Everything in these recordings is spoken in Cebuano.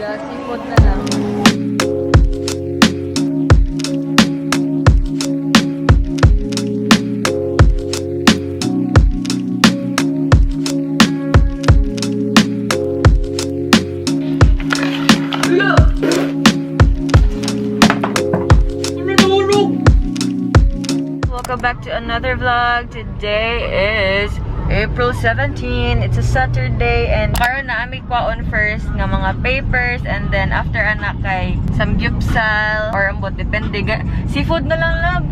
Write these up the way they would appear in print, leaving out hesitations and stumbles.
Yeah, seafood na lang. Welcome back to another vlog. Today is April 17. It's a Saturday and karon na ami kwaon first nga mga papers and then after ana kay samgyupsal or ambot depende seafood na lang, love.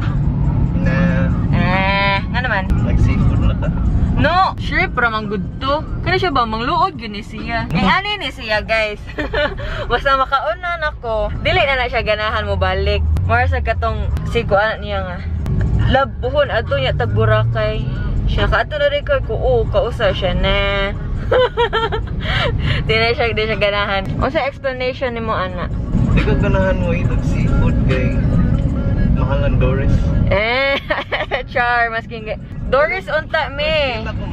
Nah. Eh, nga naman. Like seafood na ka. No, shrimp ra man gud to. Kani siya ba mangluod gyud ni siya. Ang ani ni siya, guys. Basta makauna nako, dili na na siya ganahan mo balik. More sa katong siguan niya nga. Love puhon adto niya tag Boracay. Siya ka ato na rin ko oo, kausa siya na. Di na siya ganahan. Unsa explanation nimo ana? Di ko ganahan mo eat og seafood kay mahal ang Doris. Eh, char masking Doris unta me. Kita ko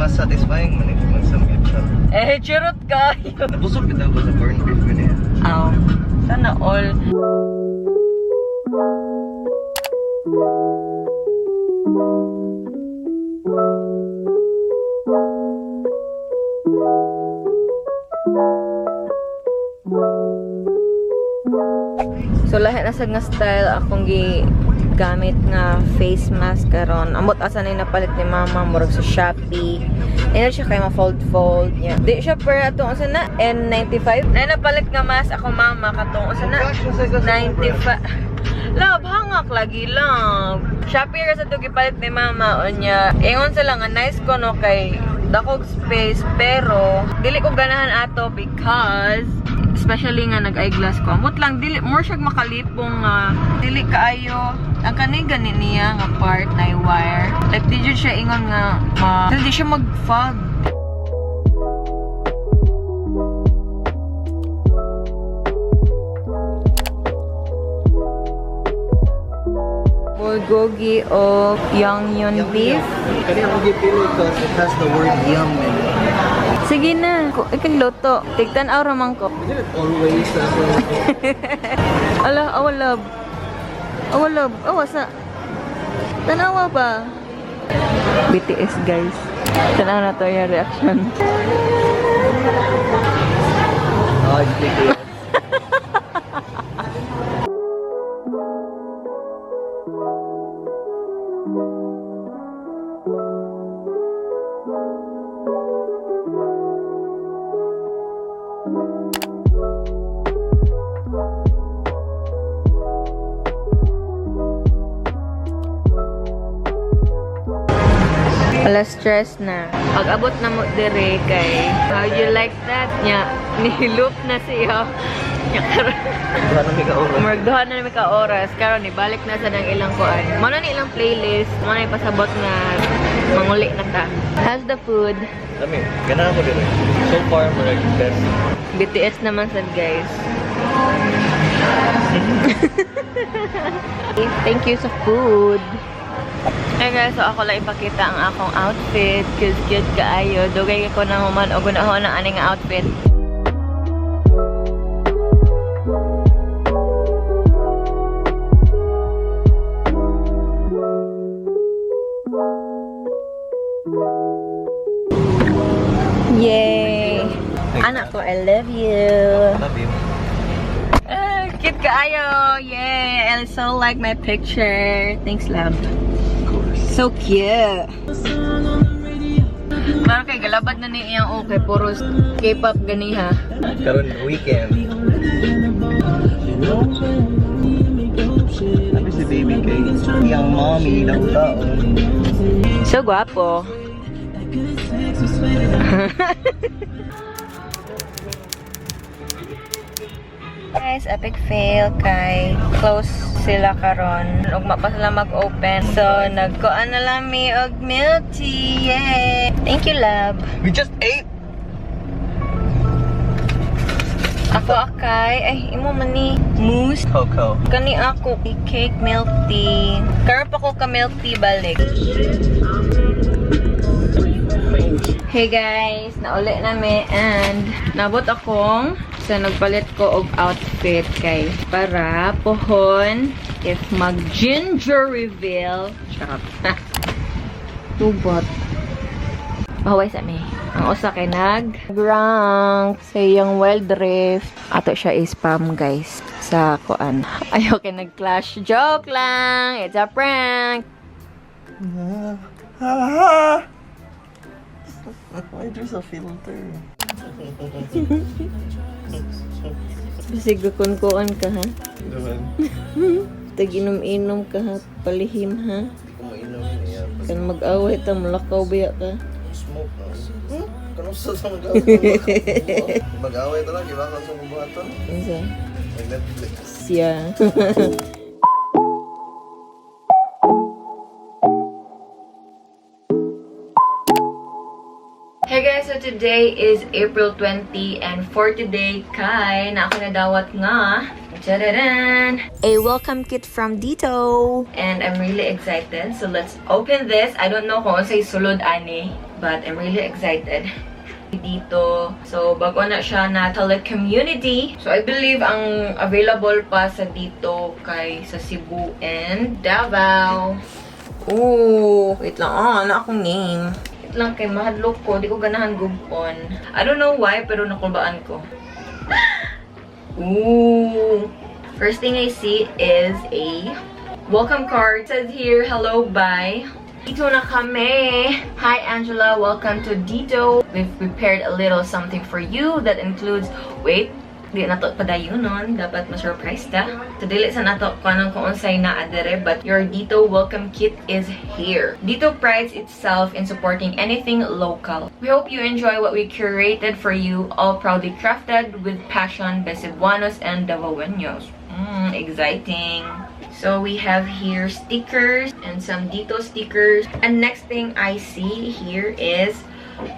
mas satisfying man if mag samgyupsal. Eh, chirot kayo. Nabusog bitaw ko sa corned beef ganyan. Aw, sana all. So lahi na sa nga style akong gigamit nga face mask karon. Amot asa na napalit ni mama murag sa Shopee. Ina siya kay ma-fold-fold niya. Di siya per atong usa na N95. Na napalit nga mask ako mama katong usa na 95. Love, hangak lagi love. Shopee ra sa to gipalit ni mama unya. Ingon sa lang nga nice ko no kay dakog space pero dili ko ganahan ato because especially nga nag-eyeglass ko. Amot lang dili more siya makalipong nga dili kaayo ang kani gani niya nga part na wire. Like di jud siya ingon nga di siya mag-fog. Bulgogi o Yangyon beef. Kani ako gipili because it has the word yum in it. Sige na, ikay luto. Tigtan aw raman ko. Isn't it always ako? Ala, awa love. Awa love. Awa sa. Tanawa ba? BTS guys. Tanawa na to yung reaction. Ah, BTS. Wala stress na. Pag abot na mo dire kay how you like that? Nya, ni-loop na siya. Nya karon. Duha na mi ka oras. Murag duha na mi ka oras karon ni balik na sa nang ilang kuan. Mo na ni ilang playlist, mo na ipasabot nga manguli na ta. How's the food? Dami, ganahan ko dire. So far, murag best. BTS naman sad guys. Thank you sa food. Hey guys, so ako lang ipakita ang akong outfit. Cause cute kaayo. Dugay ko na human og gunahon ang aning outfit. Yay! Anak ko, I love you. Love you. Ah, cute kaayo! Yay! I so like my picture. Thanks, love. Of course. So cute. Parang kay galabad na ni iyang okay, puro K-pop ganiha. Karon weekend. Sabi si baby kay iyang mommy daw taon. So guwapo. Guys, epic fail kay close sila karon. Ugma pa sila mag-open. So, nagkuan na lang mi og milk tea. Yay! Thank you, love. We just ate. Ako akay, ay imo man ni mousse. Coco. Kani ako cake milk tea. Karon pa ko ka milk tea balik. Hey guys, nauli na mi and nabot akong So, nagpalit ko og outfit kay para pohon if mag ginger reveal. Charot. Tubot. Pahuway sa mi. Ang usa kay nag rank sa iyang Wild Rift. Ato siya i-spam, guys, sa kuan. Ayaw kay nag-clash. Joke lang. It's a prank. Ah! Why there's a filter? Bisig kuan ka, ha. Naman. Tag inom-inom ka, ha. Palihim, ha. Hindi ko mainom niya. Kan mag-away ta, mulakaw biya ka. Smoke na. Hmm? Kanong sa mag-away? Mag-away talaga, iba ka sa mabuhaton. Unsa? Mag-Netflix. Siya. Hey guys, so today is April 20 and for today kay na ako nadawat nga, tadadaan, a welcome kit from Dito. And I'm really excited. So let's open this. I don't know kung unsay sulod ani, but I'm really excited. Dito. So, bago na siya na telecommunity. So, I believe ang available pa sa Dito kay sa Cebu and Davao. Ooh, wait lang. Ah, ano akong name? Wait lang kay mahadlok ko. Di ko ganahan gubon. I don't know why, pero nakulbaan ko. Ooh. First thing I see is a welcome card. It says here, "Hello, bye. Dito na kami. Hi, Angela. Welcome to Dito. We've prepared a little something for you that includes," wait, di na to padayunon. Dapat ma-surprise ta. So, dili sa nato kung anong kung unsay naa dere, but your Dito welcome kit is here. Dito prides itself in supporting anything local. We hope you enjoy what we curated for you, all proudly crafted with passion by Cebuanos and Davaoeños. Exciting. So we have here stickers and some Dito stickers. And next thing I see here is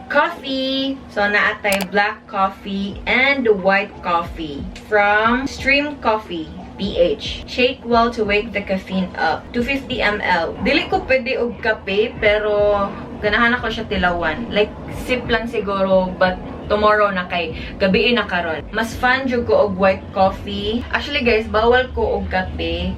coffee. So naatay black coffee and white coffee from Stream Coffee PH. Shake well to wake the caffeine up. 250 ml. Dili ko pwede og kape, pero ganahan ako siya tilawan. Like sip lang siguro, but tomorrow na kay gabi na karon. Mas fan jud ko og white coffee. Actually guys, bawal ko og kape.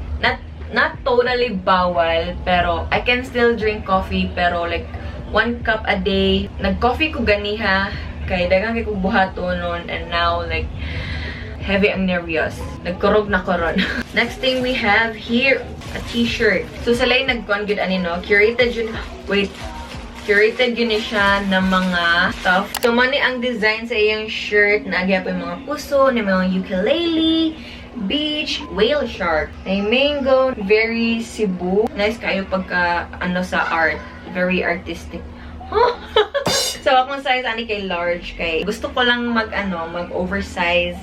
Not totally bawal, pero I can still drink coffee, pero like one cup a day. Nag-coffee ko ganiha kay daghang kay kog buhaton nun, and now like heavy ang nervyos. Nagkurog na koron. Next thing we have here, a t-shirt. So sila yung nagkuhan gud ani, no? Curated yun. Wait. Curated yun ni siya ng mga stuff. So, mani ang design sa iyang shirt. Naagya po yung mga puso, ng mga ukulele, beach, whale shark, may mango, very Cebu. Nice kayo pagka, ano, sa art. Very artistic. So, akong size ani kay large kay gusto ko lang mag, ano, mag oversize.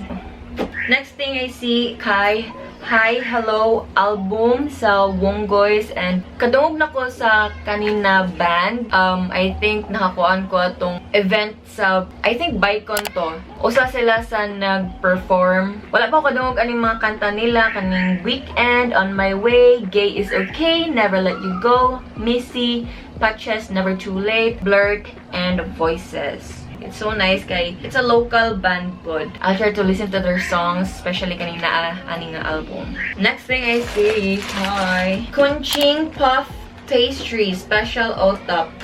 Next thing I see kay Hi Hello album sa Wongoys, and kadungog na ko sa kanina band. I think nakakuan ko atong event sa, I think, Bicon to. Usa sila sa nag-perform. Wala pa ko kadungog aning mga kanta nila kaning Weekend, On My Way, Gay Is Okay, Never Let You Go, Missy, Patches, Never Too Late, Blurred, and Voices. It's so nice kay it's a local band pod. I'll try to listen to their songs, especially kaning naa ani nga album. Next thing I see, hi. Kunching Puff Pastry Special Otap.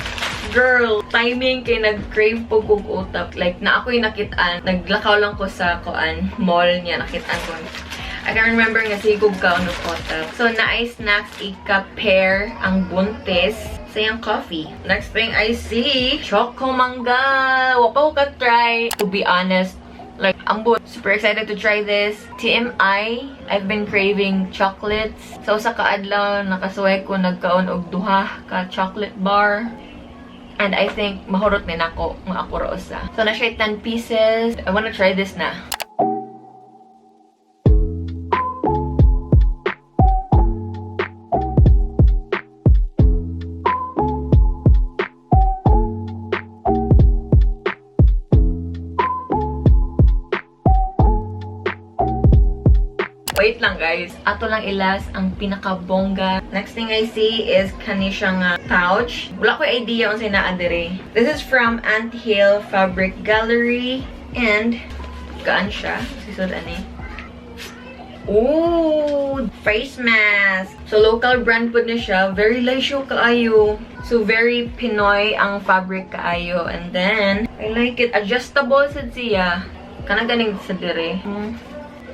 Girl, timing kay nag-crave po kog otap. Like, na ako'y nakitaan. Naglakaw lang ko sa kuan mall niya, nakitaan ko. I can remember nga sigog ka og otap. So, naay snacks ika-pair ang buntis sa iyang coffee. Next thing I see, Choco Mangga. Wa pa ko ka-try. To be honest, like, ambot. Super excited to try this. TMI, I've been craving chocolates. So, sa kaadlaw, nakasuway ko nagkaon og duha ka chocolate bar. And I think, mahurot ni nako nga ako ra usa. So, na siya 10 pieces. I wanna try this na. Wait lang guys. Ato lang ilas ang pinakabongga. Next thing I see is kani siya nga pouch. Wala ko idea unsay naa diri. This is from Anthill Fabric Gallery and Gaan siya. Sisod ani. Ooh! Face mask! So, local brand po na siya. Very light kaayo. So, very Pinoy ang fabric kaayo. And then, I like it. Adjustable sad siya. Kana ganing sa dire.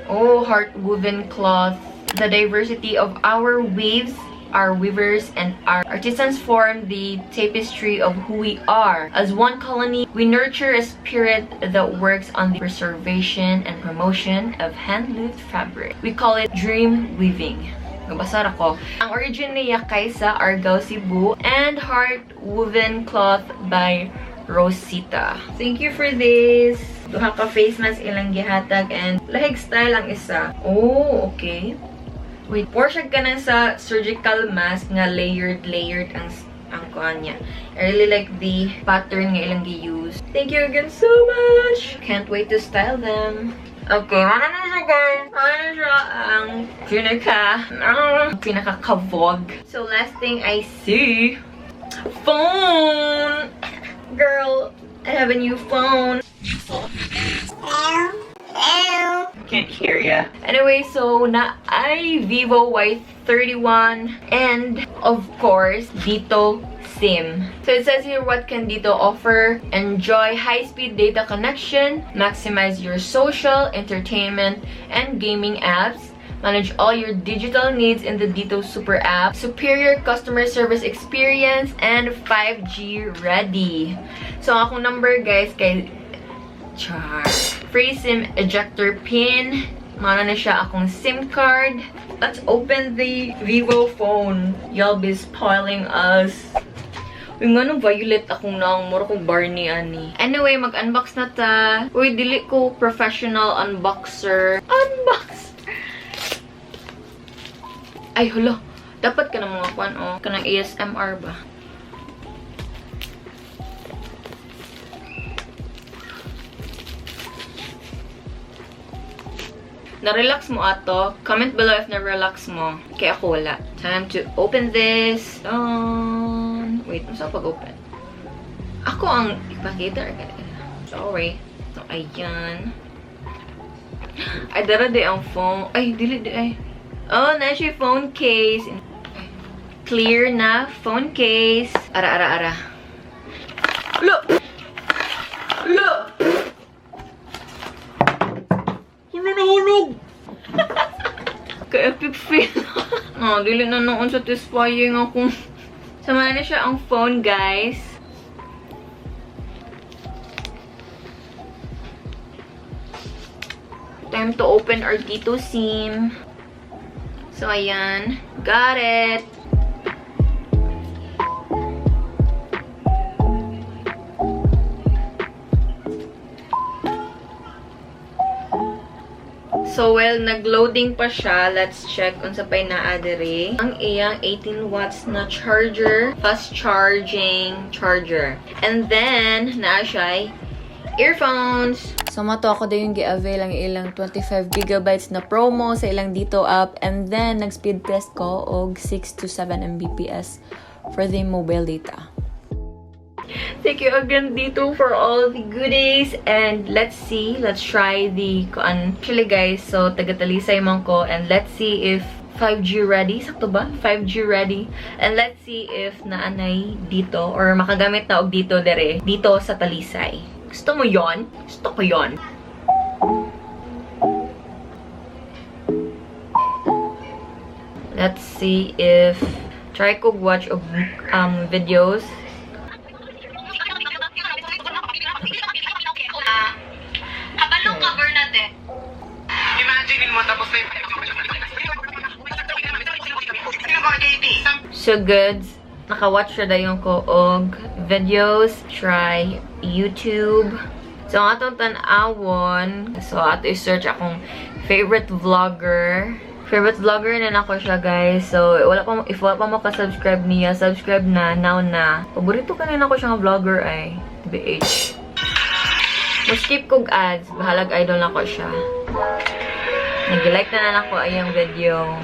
Oh, heart woven cloth. The diversity of our weaves, our weavers, and our artisans form the tapestry of who we are. As one colony, we nurture a spirit that works on the preservation and promotion of hand-looped fabric. We call it dream weaving. Nabasar ako. Ang origin niya kay sa Argao, Cebu, and heart woven cloth by Rosita. Thank you for this. Duha ka face mask ilang gihatag and lahig style ang isa. Oh, okay. Wait, por siya ka na sa surgical mask nga layered ang kuan niya. I really like the pattern nga ilang gi-use. Thank you again so much! Can't wait to style them. Okay, ano na siya, guys? Ano na siya ang pinaka-kavog. So, last thing I see, phone! Girl, I have a new phone. Can't hear ya. Anyway, so na ay Vivo Y31 and of course Dito SIM. So it says here, what can Dito offer? Enjoy high-speed data connection, maximize your social, entertainment, and gaming apps, manage all your digital needs in the Dito Super App, superior customer service experience, and 5G ready. So ang akong number, guys, kay Char. Free SIM ejector pin. Mana na siya akong SIM card. Let's open the Vivo phone. Y'all be spoiling us. Uy, nga nung violet akong nang mura kong Barney ani. Anyway, mag-unbox na ta. Uy, dili ko professional unboxer. Unbox! Ay, hala. Dapat ka na mga kwan, oh. Kanang ASMR ba? Na-relax mo ato? Comment below if na-relax mo. Kaya ako wala. Time to open this. Wait, ano sa pag-open? Ako ang ipakita. Sorry. So, ayan. Ay, dara di ang phone. Ay, dili di ay. Oh, na siya phone case. Clear na phone case. Ara, ara, ara. Look! Look! Nahulog! Ka-epic fail. Oh, dili na noon satisfying ako. Sama na siya ang phone, guys. Time to open our Dito SIM. So, ayan. Got it! So, well, nag-loading pa siya. Let's check unsa pa'y naa diri. Ang iyang 18 watts na charger. Fast charging charger. And then, naa siya earphones. So, mato ako din yung gi-avail ang ilang 25 gigabytes na promo sa ilang Dito app. And then, nag-speed test ko og 6 to 7 Mbps for the mobile data. Thank you again, Dito, for all the goodies. And let's see. Let's try the kuan. Actually, guys, so taga-Talisay man ko. And let's see if 5G ready. Sakto ba? 5G ready. And let's see if naanay dito or makagamit na og dito dere. Dito sa Talisay. Gusto mo yon? Gusto ko yon. Let's see if try ko watch og videos. Kabalo ka, Bernadette. Imagine mo tapos na yung So goods. Naka-watch na dayon ko og videos. Try YouTube. So ang atong tan-awon. So ato i-search akong favorite vlogger. Favorite vlogger na nako siya, guys. So wala pa mo, if wala pa mo ka-subscribe niya, subscribe na now na. Paborito ka na nako siya nga vlogger ay BH. Mo-skip kog ads, bahalag idol nako siya. Nag-like na nako ayang video.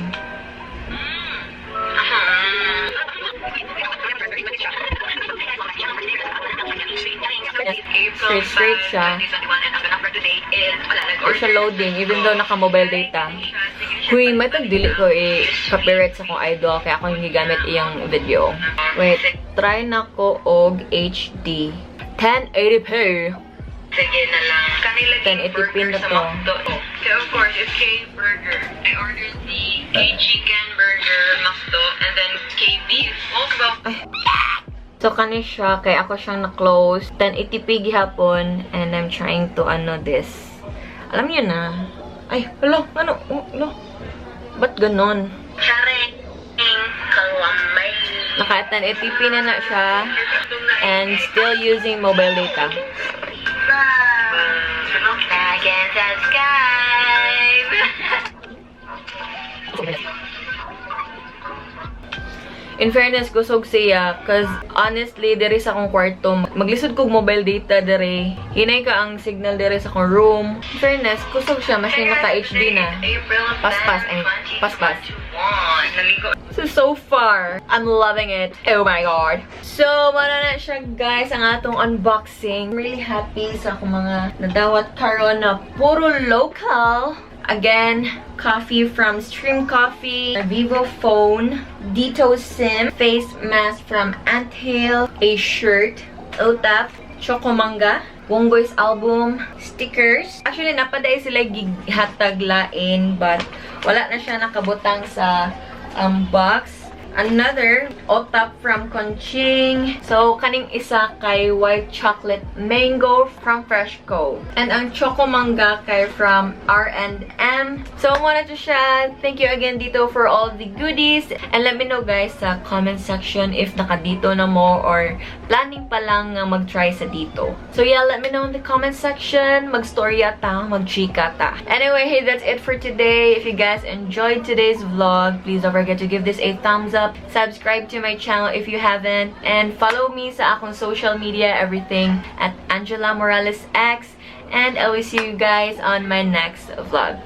Straight, straight siya. 2021, and ang number today Is, wala, Di nag-order. Siya loading even though naka-mobile data. Huy, may tag dili ko i-copyright sa akong idol kaya ako hindi gamit iyang video. Wait, try na ko og HD. 1080p. Sige na lang. Kanila 1080p na burger sa to. McDo. So of course, it's K burger. I ordered the K chicken burger McDo and then K beef. Oh, ba? So, kani siya, kay ako siyang na-close. 1080p gihapon, and I'm trying to, ano, this. Alam niyo na. Ay, hala, ano, oh, ano? Ba't ganon? Charing kalamay. Naka 1080p na na siya, and still using mobile data. Bye. Like and subscribe. In fairness, kusog siya. 'Cause honestly, diri sa akong kwarto, maglisod kog mobile data diri. Hinay ka ang signal diri sa akong room. In fairness, kusog siya. Maski naka-HD na. Paspas, ay, paspas. Naligo. So far, I'm loving it. Oh my God. So, mao na na siya, guys, ang atong unboxing. I'm really happy sa akong mga nadawat karon na puro local. Again, coffee from Stream Coffee, a Vivo phone, Dito SIM, face mask from Anthill, a shirt, Otap, Choco Manga, Wongoy's album, stickers. Actually, naa pa diay sila gihatag lain, but wala na siya nakabutang sa box. Another otap from Conching. So, kaning isa kay white chocolate mango from Freshco. And ang choco manga kay from R&M. So, mao na to siya. Thank you again, Dito, for all the goodies. And let me know, guys, sa comment section if naka-Dito na mo or planning pa lang nga mag-try sa Dito. So, yeah, let me know in the comment section. Mag-storya ta, mag-chika ta. Anyway, hey, that's it for today. If you guys enjoyed today's vlog, please don't forget to give this a thumbs up. Subscribe to my channel if you haven't. And follow me sa akong social media, everything at Angela Morales X. And I will see you guys on my next vlog.